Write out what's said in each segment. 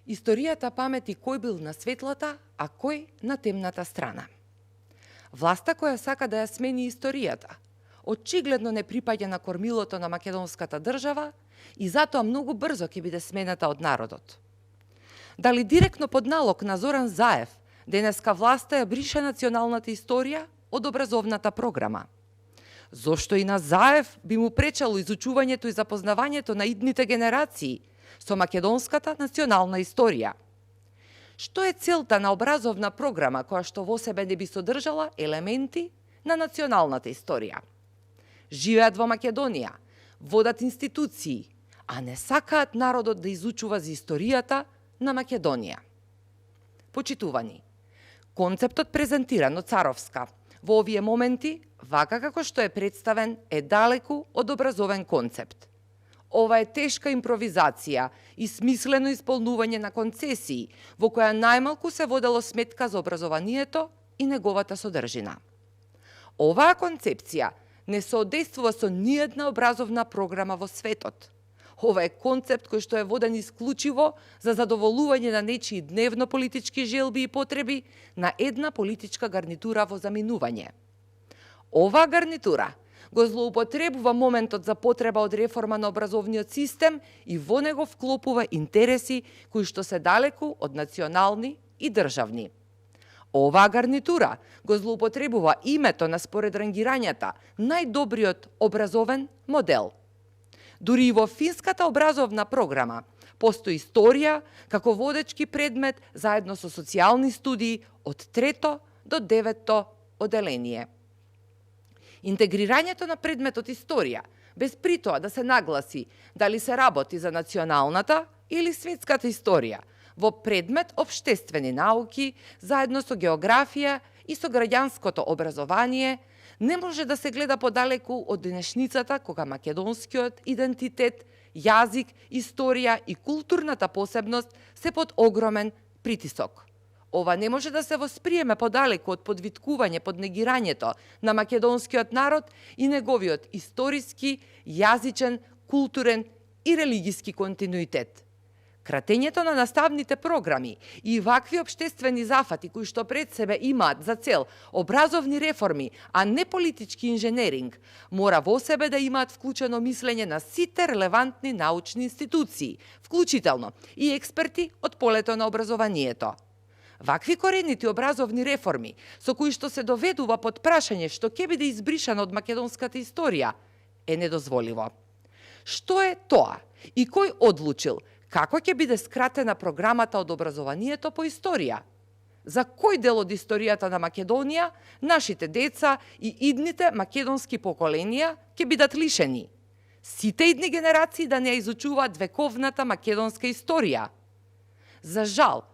Историјата памети кој бил на светлата, а кој на темната страна. Власта која сака да ја смени историјата, очигледно не припаѓа на кормилото на македонската држава и затоа многу брзо ќе биде смената од народот. Дали директно под налог на Зоран Заев, денеска власта ја брише националната историја од образовната програма? Зошто и на Заев би му пречало изучувањето и запознавањето на идните генерации со македонската национална историја? Што е целта на образовна програма која што во себе не би содржала елементи на националната историја? Живеат во Македонија, водат институции, а не сакаат народот да изучува за историјата на Македонија. Почитувани, концептот презентиран од Царовска во овие моменти, вака како што е представен, е далеку од образовен концепт. Ова е тешка импровизација и смислено исполнување на концесии, во која најмалку се водело сметка за образованието и неговата содржина. Оваа концепција не соодействува со ниедна образовна програма во светот. Ова е концепт кој што е воден исклучиво за задоволување на нечии дневно-политички желби и потреби на една политичка гарнитура во заминување. Оваа гарнитура го злоупотребува моментот за потреба од реформа на образовниот систем и во него вклопува интереси кои што се далеку од национални и државни. Оваа гарнитура го злоупотребува името на според рангирањата најдобриот образовен модел. Дури и во финската образовна програма постои историја како водечки предмет заедно со социјални студии од 3 до 9 оделение. Интегрирањето на предметот историја, без при тоа да се нагласи дали се работи за националната или светската историја, во предмет општествени науки, заедно со географија и со граѓанското образование, не може да се гледа подалеку од денешницата кога македонскиот идентитет, јазик, историја и културната посебност се под огромен притисок. Ова не може да се восприеме подалеку од подвиткување под негирањето на македонскиот народ и неговиот историски, јазичен, културен и религиски континуитет. Кратењето на наставните програми и вакви општествени зафати кои што пред себе имаат за цел образовни реформи, а не политички инженеринг, мора во себе да имаат вклучено мислење на сите релевантни научни институции, вклучително и експерти од полето на образованието. Вакви коренити образовни реформи, со кои што се доведува под прашање што ќе биде избришано од македонската историја, е недозволиво. Што е тоа и кој одлучил како ќе биде скратена програмата од образованието по историја? За кој дел од историјата на Македонија нашите деца и идните македонски поколенија ќе бидат лишени? Сите идни генерации да не ја изучуваат вековната македонска историја? За жал,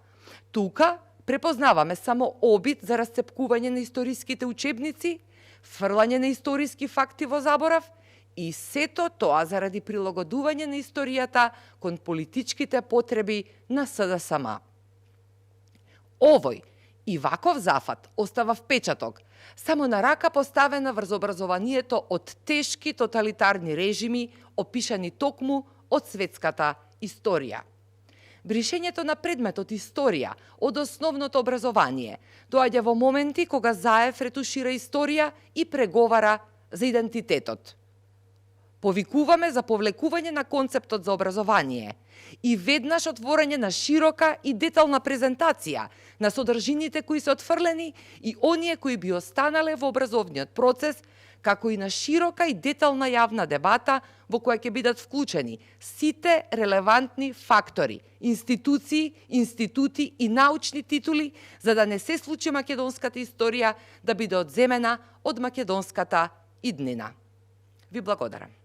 тука препознаваме само обид за расцепкување на историските учебници, фрлање на историски факти во заборав и сето тоа заради прилагодување на историјата кон политичките потреби на СДСМ. Овој и ваков зафат остава впечаток само на рака поставена врз образованието од тешки тоталитарни режими, опишани токму од светската историја. Бришењето на предметот историја од основното образование доаѓа во моменти кога Заев ретушира историја и преговара за идентитетот. Повикуваме за повлекување на концептот за образование и веднаш отворање на широка и детална презентација на содржините кои се отфрлени и оние кои би останале во образовниот процес, како и на широка и детална јавна дебата во која ќе бидат вклучени сите релевантни фактори, институции, институти и научни титули, за да не се случи македонската историја да биде одземена од македонската иднина. Ви благодарам.